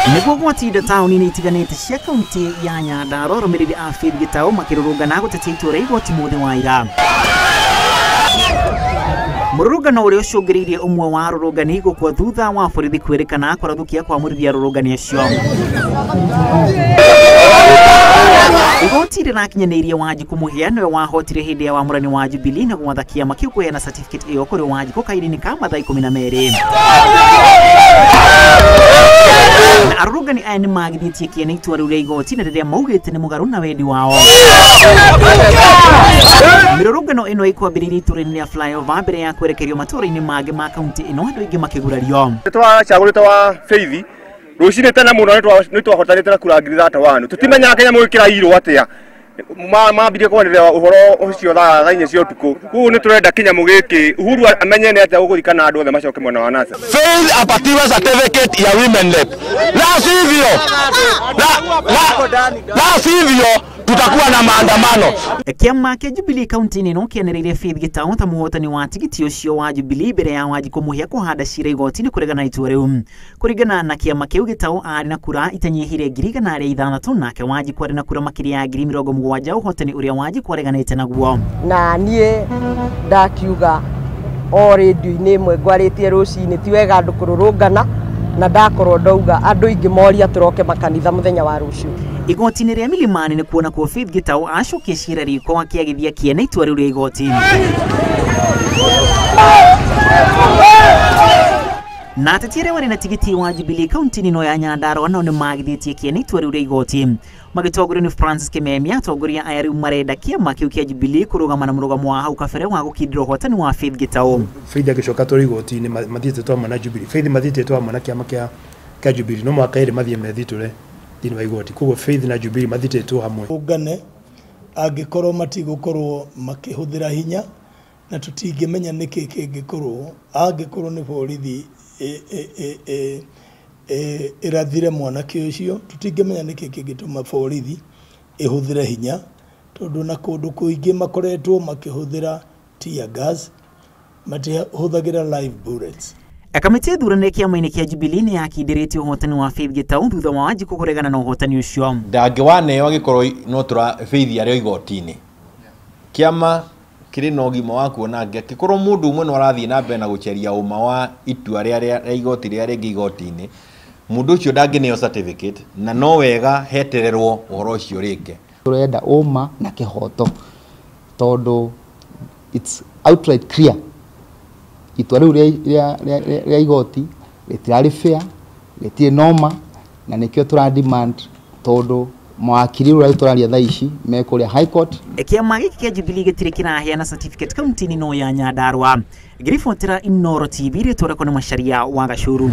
Nĩguo gwatinda taũni-inĩ itiganĩte cia kaunti ya Nyandarua arũmĩrĩri a Faith Gitau makĩrũrũngana gũtetia itua rĩa igoti mũthĩ wa ira. Mũrũrũngano ũrĩa ũcũngĩrĩirie ũmwe wa arũrũngani gũkua thutha wa borithi kwĩrĩkana kũrathũkia kwamũrithia arũrũngani acio. Igoti rĩrakinyanĩirie Wanjikũ Mũhĩa nĩwe wahotire hĩndĩ ya wamũrani wa Jubilee na gwatha kĩama kĩu kũheana certificate ĩyo kũrĩ Wanjikũ kahinda-inĩ ka mathaa 12. Na arũrũngani aya nĩmagithĩtie kĩene itua rĩu rĩa igoti na rĩrĩa maugĩte nĩ mũgarũ na wendi wao. Mĩrũrũngano ĩno ĩkwambĩrĩirie itũũra-inĩ rĩa Flyover mbere ya kwerekerio matũũra-inĩ mangĩ ma kaunti ĩno andũ aingĩ makĩgurario. Twacagũrĩte wa Faith rũcinĩ tene mũno nĩtwahotanĩte na kura 31,000. Tũtimenyaga Kenya mũgĩkĩra atia mambirie kwanĩrĩra ũhoro ũcio thaa 4 cia ũtukũ. Koguo nĩtũrenda kĩnyamũ gĩkĩ Uhuru amenye nĩ atĩa gũgũthikana andũ othe macoke mwena wa NASA. Faith apatiwe certificate ya women rep, la sivyo tutakuwa na maandamano. Kĩama kĩa Jubilee kaunti-inĩ ĩno kĩanĩrĩire Faith Gitau ta mũhotani wa tigiti ũcio wa Jubilee mbere ya Wanjikũ Mũhĩa kũhanda cira igoti-inĩ kũregana na itua rĩu. Kũringana na kĩama kĩu, Gitau arĩ na kura itanyihire 106,000 nake Wanjikũ arĩ na kura makĩria ya 70,000, ũhotani ũrĩa Wanjikũ areganĩte naguo. Na niĩ ndakiuga o rĩndiũ-inĩ ĩmwe ngwarĩtie rũcinĩ ti wega andũ kũrũrũngana, na ndakorwo ndauga andũ aingĩ moria tũroke makanitha mũthenya wa rũciũ. Igoti-inĩ rĩa Milimani nĩ kuona kuo Faith Gitau acokia cira riko akĩagithia kĩene itua rĩu rĩa igoti. Na ateti arĩa marĩ na tigiti wa Jubilee kaunti-inĩ ĩno ya Nyandarua nao nĩmagithĩtie kĩene itua rĩu rĩa igoti. Magĩtongorio nĩ Francis Kimemia, atongoria aya rĩu marenda kĩama kĩu kĩa Jubilee kũrũgama na mũrũgamo wa hau kabere wa gũkindĩra ũhotani wa Faith Gitau. Faith agĩcoka tũrĩ igoti-inĩ mathiĩte twamwe na Jubilee. Faith mathiĩte twamwe na kĩama kĩa Jubilee no mũhaka erĩ mathiĩ methitũre thĩinĩ wa igoti. Koguo Faith na Jubilee mathitĩtwo hamwe. Ũngane angĩkorwo matigũkorwo makĩhũthĩra hinya, na tũtingĩmenya nĩkĩ kĩngĩkorwo angĩkorwo nĩ borithi ĩrathire mwanake ũcio, tũtingĩmenya nĩkĩ kĩngĩtũma borithi ĩhũthĩre hinya, tondũ na kũndũ kũingĩ makoretwo makĩhũthĩra tear gas, matihũthagĩra live bullets. Kamĩtĩ ya ithurano kĩama-inĩ kĩa Jubilee nĩ yakindĩrĩtie ũhotani wa Faith Gitau thutha wa Wanjikũ kũregana na ũhotani ũcio. Ndangĩwaneo angĩkorwo no tũra Faith arĩ o igoti-inĩ. Kĩama kĩrĩ na ũgima wa kuona angĩkorwo mũndũ ũmwe no arathiĩ na mbere na gũcaria ũma wa itua rĩa igoti rĩa rĩngĩ igoti-inĩ, mũndũ ũcio ndangĩneo certificate na no wega hetererwo ũhoro ũcio rĩngĩ. Tũrenda ũma na kĩhoto tondũ it's outright clear itua rĩu rĩa igoti rĩtirarĩ fair, rĩtirĩ noma, na nĩkĩo tũra demand tondũ mawakiri ũrĩa tũraria thaa ici me kũrĩa High Court. Kĩama gĩkĩ kĩa Jubilee gĩtirĩ kĩraheana certificate kaunti-inĩ ĩno ya Nyandarua. Ngĩribotera Inooro TV, rĩtwa rĩakwa nĩ Macharia wa Gacuru.